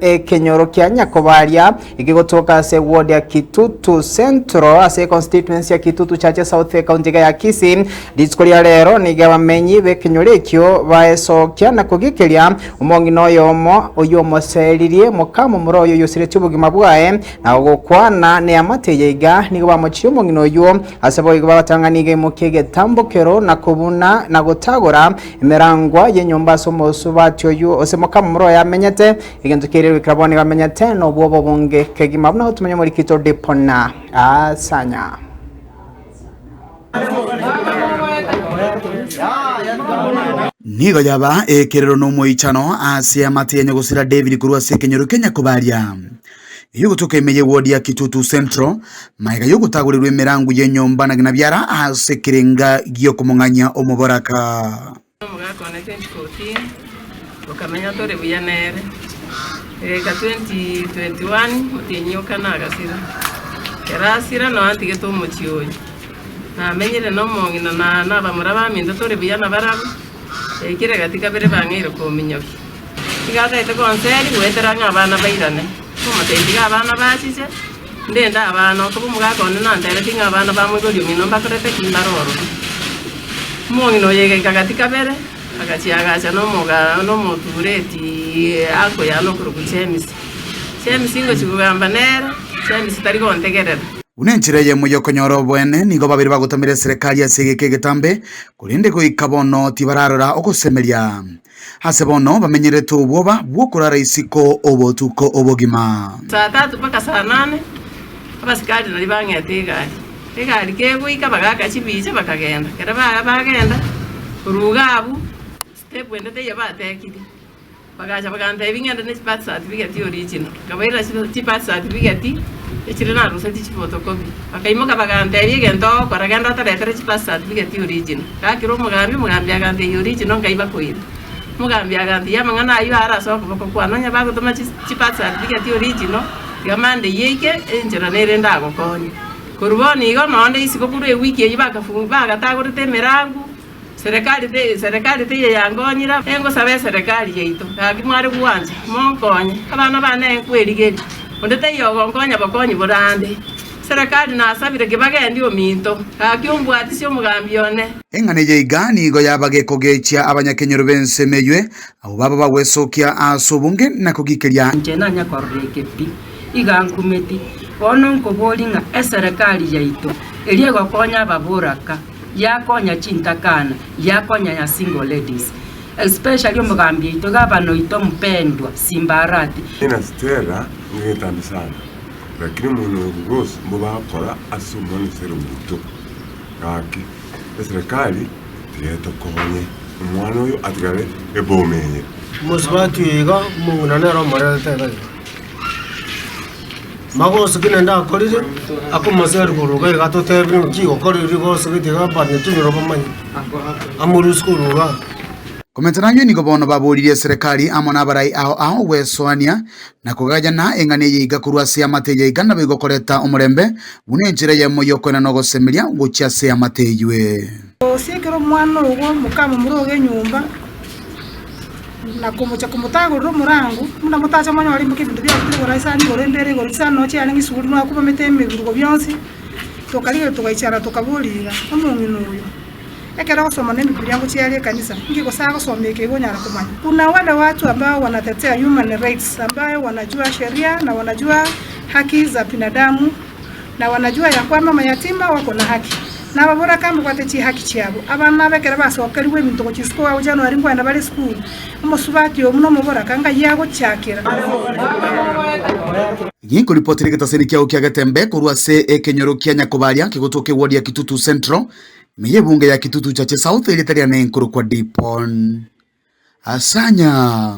ekenyoro kia Nyakobaria ekegotoka ase ward ya Kitutu Central ase econstituency ya Kitutu Chache South ekaunti iga ya Kisii. Rituko ria rero nigo abamenyi b'ekenyoro ekio baesokia na kogikeria omong'ina oyomo oyio omoseririe mokamomura oyo oyosiretie obogima bwaye na gokwana neamate eye iga nigo bamochirie omong'ina oyio ase boigo bagatanga nigo aimokia egetambokero na kobuna na gotagora emerangwa y'enyomba ase omosubati oyio ase mokamomura oyo amenyete egento keria goikera bono nigo amenyete nobwoba obonge kegima buna gotumanya omorikito Dipona Asanya. Nigo yaba ekerero na omoichano ase amate ya nyagosira David korwa ase ekenyoro kia Nyakobaria, eyogotoka ime y'eward ya Kitutu Central, magega y'ogotagorerwa emerango y'enyomba na ng'ina-biara ase ekerenga gi'okomong'anyia omoboraka. Omogaka one 2014 tokamenya tore buya nere, egaika 2021 omotienyi o kane agasira. Ekero asira noo antigete omochie oyo. Namenyire na omong'ina na na abamura baminto tore buya nabarabwo, yaikire gati kabere bang'eire kominyokia. Iga atagete gonseria goetera ng'a abana bairane, nkomotebia tiga abana bachiche, ndende abana, okoba omogaka one nantebetie ng'a abana ba moibori omino mbakorete ki? Mbare ororo. Omong'ina oyo egaika gati kabere, agachia agacha nomoga nomotureti akoyana okorokwa James. James ngochia kogamba nere, James tari gontegerera. Buna enchera eyemo y'okonyora oboene, nigo babere bagotamera eserekari ase egeka egetambe, korende goika bono tibararora ogosemeria. Ase bono bamenyerete obwoba bw'okorara isiko obotuko obogima. Saa tatu mpaka saa nane, abasikari nario bang'ete egari. Egari kegoika bagaaka chibicha bakagenda. Ekero bagenda, korwa iga abwo, step ende teiyo batekire. Bagacha bagantebia ng'ende ne chibirth certificate original. Nkabairera chibirth certificate, echire narusetie chifotokopi. Bakaimoka bagantebia egento ogokora genda otoretere chibirth certificate original. Ngakera omogambi, omogambi agantebia original nkai bakoira. Omogambi agantebia amang'ana ayio are ase okoboko kwane, onye bagotoma chibirth certificate original, tiga Monday eike, enchera nere ndagokonye. Korwa bono igo nonde isiko korwa ewiki eyio bakafungu bagatagorete emerango, Serekari te serekari teiyo yankonyire, engosaba eserekari yaito, gaki mware gwancha, monkonye, abana bane nkwerigeria, onde taiyo ogonkonya bokonyi borande. Serekari nasabire kibagendi ominto, gaki ombwatisie omogambi one. Eng'ana eye iga nigo yaba gekogechia abanyakenyoro b'ensemo eywe, abwo baba bagwesokia ase obonge na kogikeria. Inche nanya korora eke pi, iga nkumeti. Bono nkoboria ng'a eserekari yaito eria egokonya ababoraka, yakonya chintakana, yakonya ya single ladies, especially omogambi oito gavana oito mpendwa Simba Arati. Ina Stella ngetambe sana lakini omonto oyo Rose mbobakora ase omwana Stella ominto gaki eserekari tiga etokonye omwana oyo atigare eboma eye. Omosubati oyo iga omong'ina nere omorerete iga iga. Magoso ki naende akorire, akomoseria korwa iga iga atotebie ng'a gokorire rigoso gete iga abanyakenyoro bamanye, amorusie korwa igaa. Komentana ayio nigo bono baboririe eserekari amo nabarai ao ao gwesoania na kogayana eng'ana eye iga korwa ase eamate eye iga nabo igokoreta omorembe buna enchera eyemo y'okoenana ogosemeria gochia ase eamate eywe. Gose ekero omwana ogo mokamomura ogo enyomba, na komocha komotagorera omorango, buna motache monyore imokia ebinto biago igoro ase isani igoro embere igoro chisani noo chiarenge isuguri mwakumamete emeburugo bionsi, tokarigereria togaichana tokaboria iga, omong'ina oyo, ekero agosoma na emebiri yango chiaria ekanisa, inki gose agosoma eke igo onyara komanya? Kuna wale watu ambao wanatetea human rights ambayo wanajua sheria na wanajua haki za binadamu na wanajua ya kwamba mayatima wako na haki, na ababoraka mbabwate chihaki chiabo. Abana aba ekero basokerigwe ebinto gochia isiko agwo January nkoenda bare esukuru, omosubati oyo buna omoboraka ngai agochakera. Ginkoripotera egetaseni kiao kia Getembe korwa ase ekenyoro kia Nyakobaria kegotoka eward ya Kitutu Central, ime y'ebunge ya Kitutu Chache South erieta riane nkorokwa Dipon Asanya.